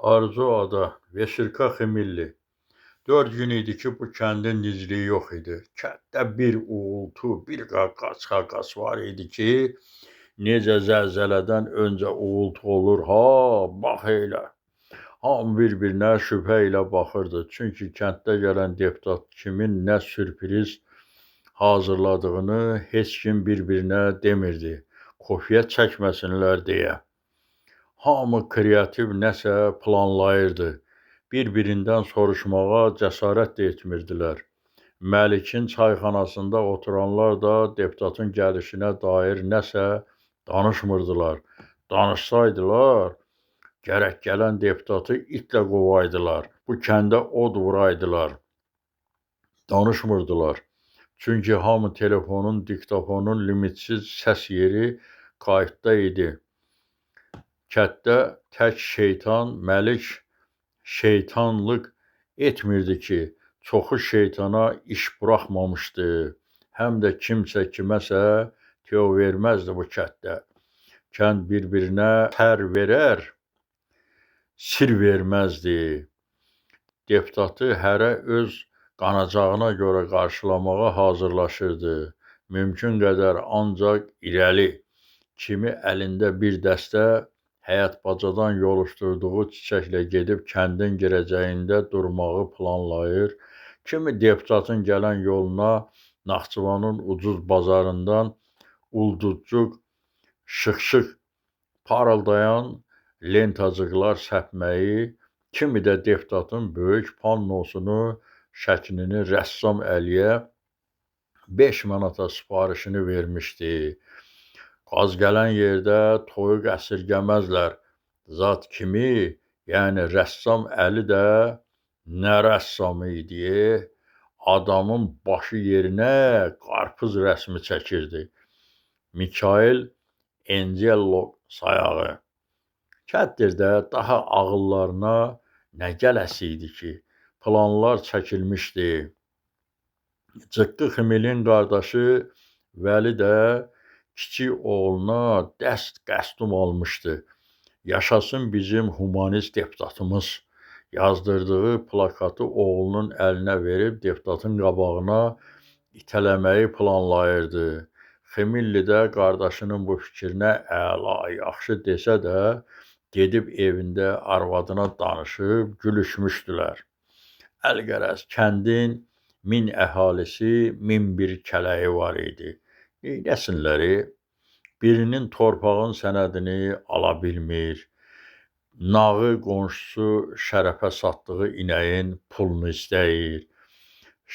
Arzu Ada, Veşirka Ximilli. 4 gün idi ki, bu kəndin dicliyi yox idi. Kənddə bir uğultu, bir qaqas var idi ki, necə zəlzələdən öncə uğultu olur, ha, bax elə. Hamı bir-birinə şübhə ilə baxırdı. Çünki kənddə gələn deputat kimin nə sürpriz hazırladığını heç kim bir-birinə demirdi. Kofiyə çəkməsinlər deyə. Hamı kreativ nəsə planlayırdı. Bir-birindən soruşmağa cəsarət də etmirdilər. Məlikin çayxanasında oturanlar da deputatın gəlişinə dair nəsə danışmırdılar. Danışsaydılar, gərək gələn deputatı itlə qovaydılar. Bu kəndə od vuraydılar. Danışmırdılar. Çünki hamı telefonun, diktafonun limitsiz səs yeri kayıtda idi. Kənddə tək şeytan, Məlik şeytanlıq etmirdi ki, çoxu şeytana iş buraxmamışdı. Həm də kimsə kiməsə tüyo verməzdi bu kənddə. Kənd bir-birinə tər verər, sir verməzdi. Deputatı hərə öz qanacağına görə qarşılamağa hazırlaşırdı. Mümkün qədər ancaq irəli, kimi əlində bir dəstə həyət bacadan yoluşdurduğu çiçəklə gedib kəndin girəcəyində durmağı planlayır, kimi deputatın gələn yoluna Naxçıvanın ucuz bazarından ulduzcuq, şıx-şıx parıldayan lentacıqlar səpməyi, kimi də deputatın böyük pannosunu, şəklini rəssam Əliyə 5 manata sifarişini vermişdi. Qaz gələn yerdə toyuq əsirgəməzlər. Zat kimi, yəni rəssam Əli də nə rəssamı idi, adamın başı yerinə qarpız rəsmi çəkirdi. Mikail Encello sayağı. Kənddir də daha ağıllarına nə gələsi idi ki, planlar çəkilmişdi. Cıqqı Ximilin qardaşı Vəli də kiçik oğluna dəst qəstum almışdı. Yaşasın bizim humanist deputatımız. Yazdırdığı plakatı oğlunun əlinə verib deputatın qabağına itələməyi planlayırdı. Ximilli də qardaşının bu fikrinə əla, yaxşı desə də gedib evində arvadına danışıb gülüşmüşdülər. Əlqərəz kəndin 1000 əhalisi, 1001 kələyi var idi. Neynəsinləri? Birinin torpağın sənədini ala bilmir. Nağı qonşusu Şərəfə satdığı inəyin pulunu istəyir.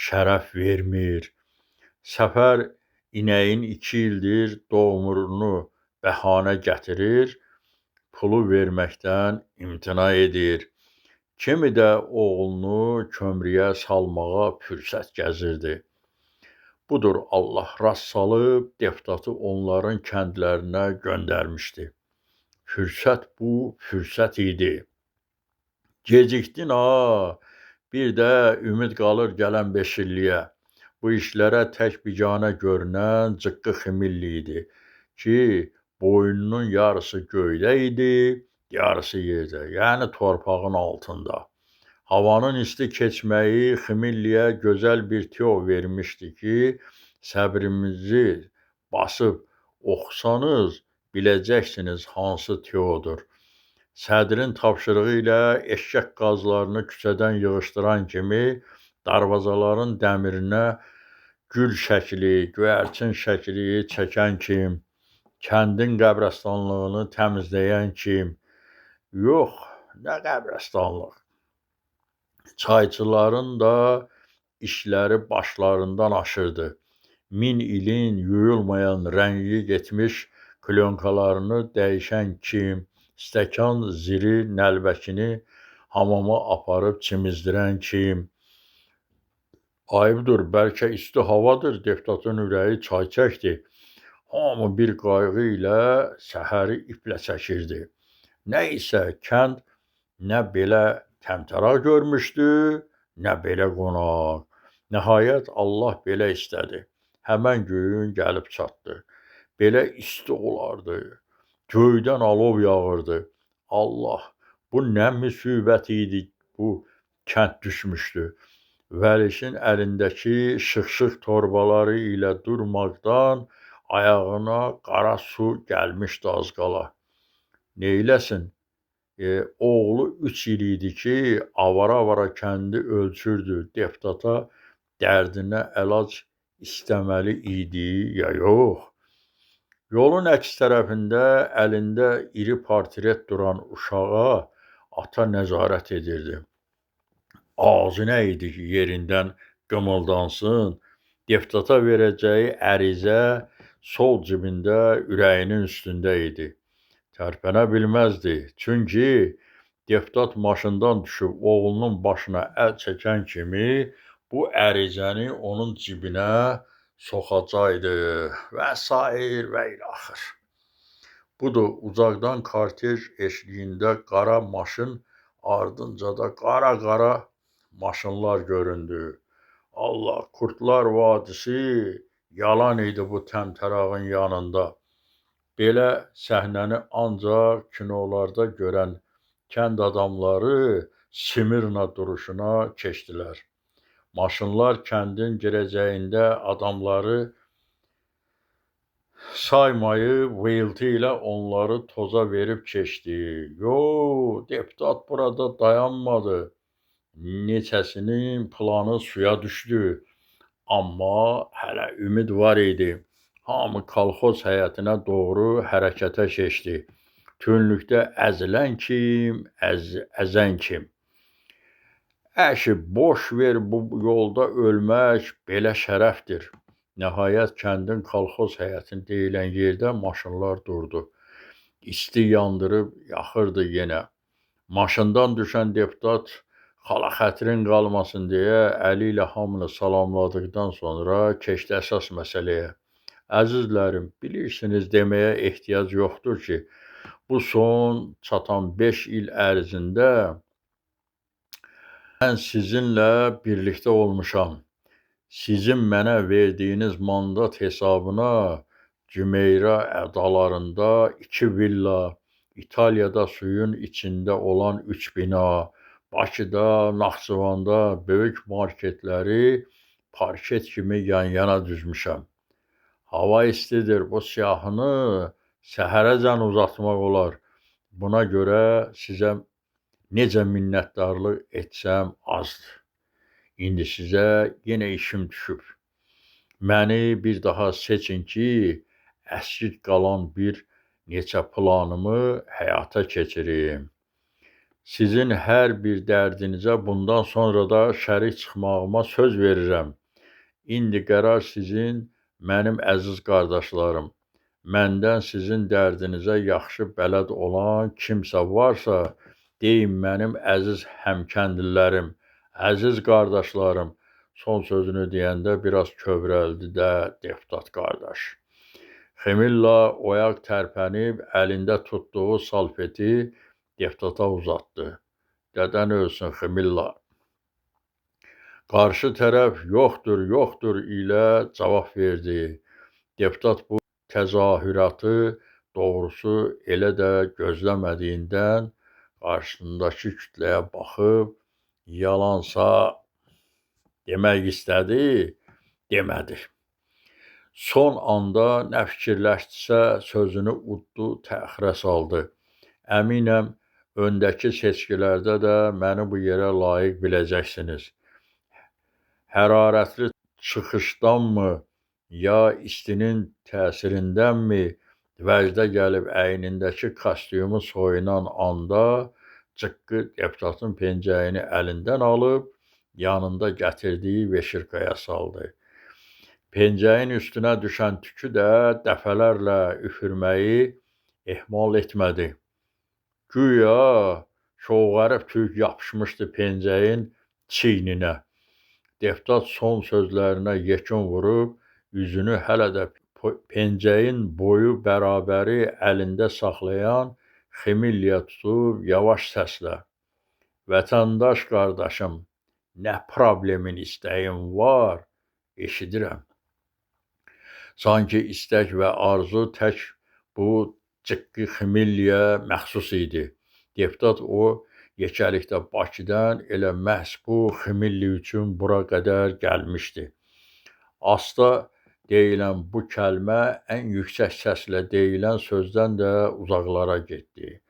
Şərəf vermir. Səfər inəyin 2 ildir doğumunu bəhanə gətirir, pulu verməkdən imtina edir. Kimi də oğlunu kömrüyə salmağa fürsət gəzirdi. Budur, Allah rast salıb deputatı onların kəndlərinə göndərmişdi. Fürsət bu fürsət idi. Gecikdin ha, bir də ümid qalır gələn 5 illiyə. Bu işlərə tək biganə görünən Cıqqı Ximilli idi ki, boynunun yarısı göydə idi, yarısı yerdə, yəni torpağın altında. Havanın isti keçməyi Ximilliyə gözəl bir tüyo vermişdi ki, səbrimizi basıb oxusanız, biləcəksiniz hansı tüyodur. Sədrin tapşırığı ilə eşşək qazlarını küçədən yığışdıran kimi darvazaların dəmirinə gül şəkli, göyərçin şəkli çəkən kim, kəndin qəbrəstanlığını təmizləyən kim? Yox, nə qəbrəstanlıq? Çayçıların da işləri başlarından aşırdı. 1000 ilin yuyulmayan rəngi getmiş klonkalarını dəyişən kim, stəkan ziri nəlbəkini hamama aparıb çimizdirən kim? Ayıbdır, bəlkə isti havadır, deputatın ürəyi çay çəkdi. Hamı bir qayğı ilə səhəri iplə çəkirdi. Nə isə kənd nə belə təmtəraq görmüşdü, nə belə qonaq. Nəhayət Allah belə istədi. Həmən gün gəlib çatdı. Belə isti olardı. Göydən alov yağırdı. Allah, Bu nə müsibət idi, bu kənd düşmüşdü. Vəlişin əlindəki şıx-şıx torbaları ilə durmaqdan ayağına qara su gəlmişdi az qala. Neyləsin? Oğlu 3 il idi ki, avara-avara kəndi ölçürdü. Deputata dərdinə əlac istəməli idi ya yox. Yolun əks tərəfində əlində iri portret duran uşağa ata nəzarət edirdi. Ağzı nə idi ki, yerindən qımıldansın, deputata verəcəyi ərizə sol cibində ürəyinin üstündə idi. Tərpənə bilməzdi, çünki deputat maşından düşüb oğlunun başına əl çəkən kimi bu ərizəni onun cibinə soxacaqdı və sair və ilaxır. Budur, uzaqdan kortej eşliyində qara maşın, ardınca da qara-qara maşınlar göründü. Allah, Kurtlar Vadisi yalan idi bu təmtərağın yanında. Belə səhnəni ancaq kinolarda görən kənd adamları Simirna duruşuna keçdilər. Maşınlar kəndin girəcəyində adamları saymayıb, vıyıltı ilə onları toza verib keçdi. Yo, deputat burada dayanmadı. Neçəsinin planı suya düşdü. Amma hələ ümid var idi. Hamı kolxoz həyətinə doğru hərəkətə keçdi. Tünlükdə əzilən kim, əzən kim. Əşi, boş ver, bu yolda ölmək belə şərəfdir. Nəhayət, kəndin kolxoz həyətini deyilən yerdə maşınlar durdu. İsti yandırıb yaxırdı yenə. Maşından düşən deputat xala xətrin qalmasın deyə əli ilə hamını salamladıqdan sonra keçdi əsas məsələyə. Əzizlərim, bilirsiniz deməyə ehtiyac yoxdur ki, bu son çatan 5 il ərzində mən sizinlə birlikdə olmuşam. Sizin mənə verdiyiniz mandat hesabına Cümeyra adalarında 2 villa, İtaliyada suyun içində olan 3 bina, Bakıda, Naxçıvanda böyük marketləri parket kimi yan-yana düzmüşəm. Hava istidir, bu siyahını səhərəcən uzatmaq olar. Buna görə sizə necə minnətdarlıq etsəm azdır. İndi sizə yenə işim düşüb. Məni bir daha seçin ki, əskik qalan bir neçə planımı həyata keçirim. Sizin hər bir dərdinizə bundan sonra da şərik çıxmağıma söz verirəm. İndi qərar sizin, mənim əziz qardaşlarım. Məndən sizin dərdinizə yaxşı bələd olan kimsə varsa, deyin mənim əziz həmkəndlilərim, əziz qardaşlarım. Son sözünü deyəndə biraz kövrəldi də deputat qardaş. Xemilla oyaq tərpənib əlində tutduğu salfeti deputata uzatdı. Dədən ölsün Xemilla. Qarşı tərəf yoxdur, yoxdur ilə cavab verdi. Deputat bu təzahüratı doğrusu elə də gözləmədiyindən qarşısındakı kütləyə baxıb yalansa demək istədi, demədi. Son anda nə fikirləşdisə sözünü uddu, təxirə saldı. Əminəm, öndəki seçkilərdə də məni bu yerə layiq biləcəksiniz. Hərarətli çıxışdanmı, ya istinin təsirindənmi vəcdə gəlib əynindəki kostyumu soyunan anda cıqqı deputatın pencəyini əlindən alıb, yanında gətirdiyi veşirkaya saldı. Pencəyin üstünə düşən tükü də dəfələrlə üfürməyi ehmal etmədi. Güya şoğarib tük yapışmışdı pencəyin çiyninə. Deputat son sözlərinə yekun vurub, üzünü hələ də pencəyin boyu bərabəri əlində saxlayan Xemilliyə tutub yavaş səslə: "Vətəndaş qardaşım, nə problemin istəyin var, eşidirəm." Sanki istək və arzu tək bu cıqqı Xemilliyə məxsus idi. Deputat o yekəlikdə Bakıdan elə məhz bu Ximilli üçün bura qədər gəlmişdi. Asta deyilən bu kəlmə ən yüksək səslə deyilən sözdən də uzaqlara getdi.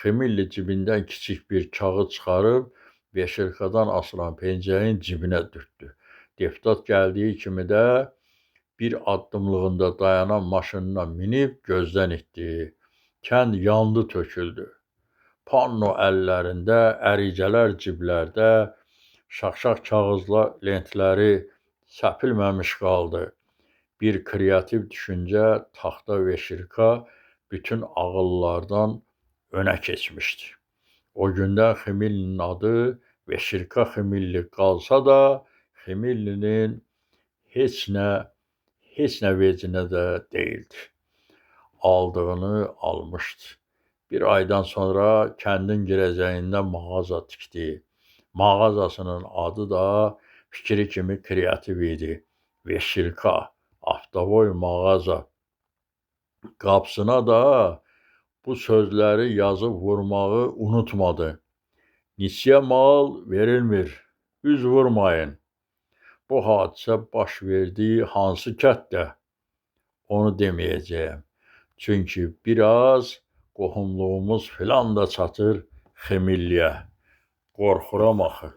Ximilli cibindən kiçik bir kağız çıxarıb veşirkadan asılan pencəyin cibinə dürtdü. Deputat gəldiyi kimi də bir addımlığında dayanan maşınına minib gözdən itdi. Kənd yandı töküldü. Panno əllərində, ərizələr ciblərdə, şaxşax kağızlar lentləri səpilməmiş qaldı. Bir kreativ düşüncə taxta veşirka bütün ağıllardan önə keçmişdi. O gündən Ximillinin adı Veşirka Ximilli qalsa da, Ximillinin heç nə vecinə də deyildi. Aldığını almışdı. Bir aydan sonra kəndin girəcəyində mağaza tikdi. Mağazasının adı da fikri kimi kreativ idi. Veşirka, avtovoy mağaza. Qapısına da bu sözləri yazıb vurmağı unutmadı. Nisiyə mal verilmir, üz vurmayın. Bu hadisə baş verdiyi hansı kənddə? Onu deməyəcəyəm. Çünki biraz qohumluğumuz filan da çatır Ximilliyə. Qorxuram axı.